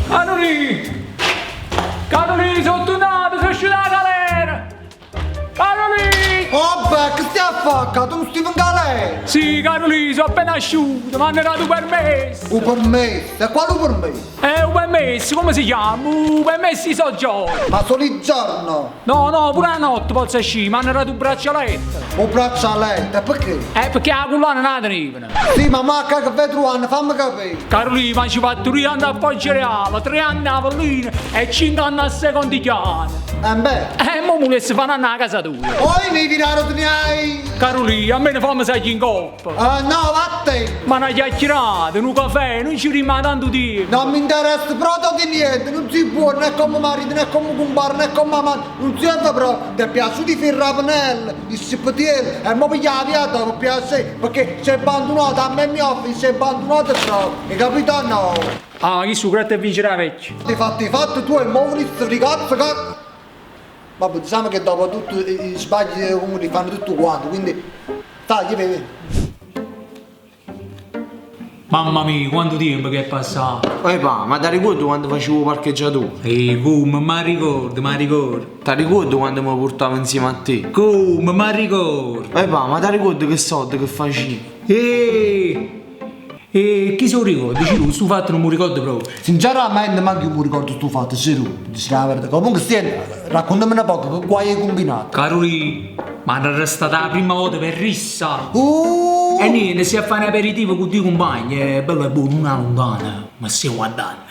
Carolì! Carolì, sono tornato, sono uscito dalla galera! Carolì! Oh beh, che stai a fare? Che tu non stai in galera? Sì, Carolì, sono appena asciutto, mi hanno dato un permesso! Un permesso? E quale permesso? Un permesso, come si chiama? Un permesso di soggiorno! Ma solo il giorno? No, no, pure la notte posso uscire, mi hanno dato un braccialetto! Un braccialetto? E perché? Perché la collana non la tenevano! Sì, ma ma che vai trovando? Fammi capire! Carolì, ma ci fatto 3 anni a Poggioreale, 3 anni a Avellino e 5 anni a Secondigliano! Eh beh! Mo volessi fare una a casa tua! Poi mi virare tu ne hai! Carolì, a me ne fammi salire in coppa! No, vattene! Ma una chiacchierata, un caffè, non ci rimane tanto tempo! Non mi interessa proprio di niente, non si può né come marito, né come compare, né come amante, non serve proprio, ti è piaciuto i ferrapanelli, il sipatiello, e mo piglia la via mi piace, perché sei abbandonato, a me mio figlio sei abbandonato troppo, hai capito o no? Ah, chi su gratta e vincerà vecchio? Ti fatti i fatti tu e mo venisse di cazzo che... Vabbè, diciamo che dopo tutto i sbagli comunque li fanno tutto quanto, quindi... Dai, vedi. Mamma mia, quanto tempo che è passato! Ehi pa, ma ti ricordi quando facevo parcheggiatore? Ehi, come, ma ricordo, ma ricordo! Ti ricordi quando mi portavo insieme a te? Come, ma ricordo! Ehi pa, ma ti ricordi che soldi che facevi? Ehi! E chi se lo ricorda? Dici tu, sto fatto non mi ricordo proprio. Sinceramente manco io mi ricordo sto fatto, Ciro, dici la verità. Comunque senti, raccontami un poco, che guai hai combinato? Carolì, ma hanno arrestata la prima volta per rissa. E niente, si a fare un aperitivo con due compagni, è bello e buono, una lontana. Ma stai guardando,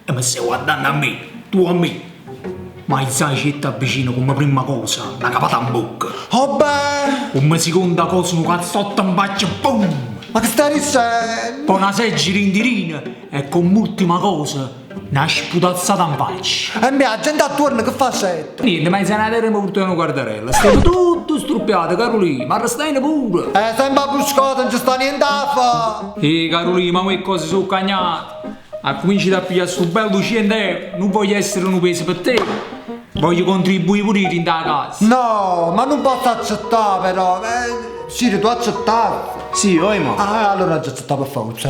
e mi stai guardando a me, tu a me. Ma il sai ci ti avvicino come prima cosa, una capata in bocca. Oh beh! Come seconda cosa, un cazzotto in faccia, boom! Ma che stai dicendo? Poi una seggia rindirina e come ultima cosa, una sputazzata in faccia. E mia, la gente attorno che fa sette? Niente, ma in sanatorio mi portano una guardarella. Stavo tutto struppiato, Carolì, ma arrestai pure. Sempre a buscota, non ci sta niente a fare. Ehi, Carolì, ma che cose sono cagnate? Ha cominciato a pigliare sto bello 100 euro, non voglio essere un peso per te. Voglio contribuire pure io in casa. No, ma non posso accettare però. Ciro, tu accettasti? Sì, oi ma. Ah, allora già accettato per forza.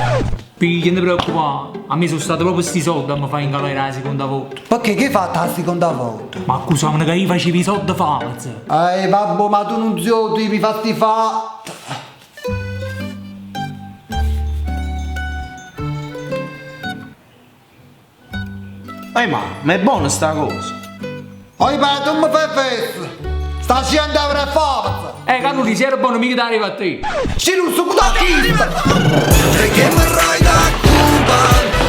Piglia, non ti preoccupare. A me sono stato proprio sti soldi a mi fare in galera la seconda volta. Perché che hai fatto la seconda volta? Ma accusavano che io facevo i soldi falsi. Vabbè, ma tu non sei mi fatti fa. Ehi ma è buona sta cosa. Oi, ma tu mi fai festa. Sta scendendo per forza. Carlo, se era buono mica t'arriva a te. Ci non sono da chi? Perché mi rai da Cuba?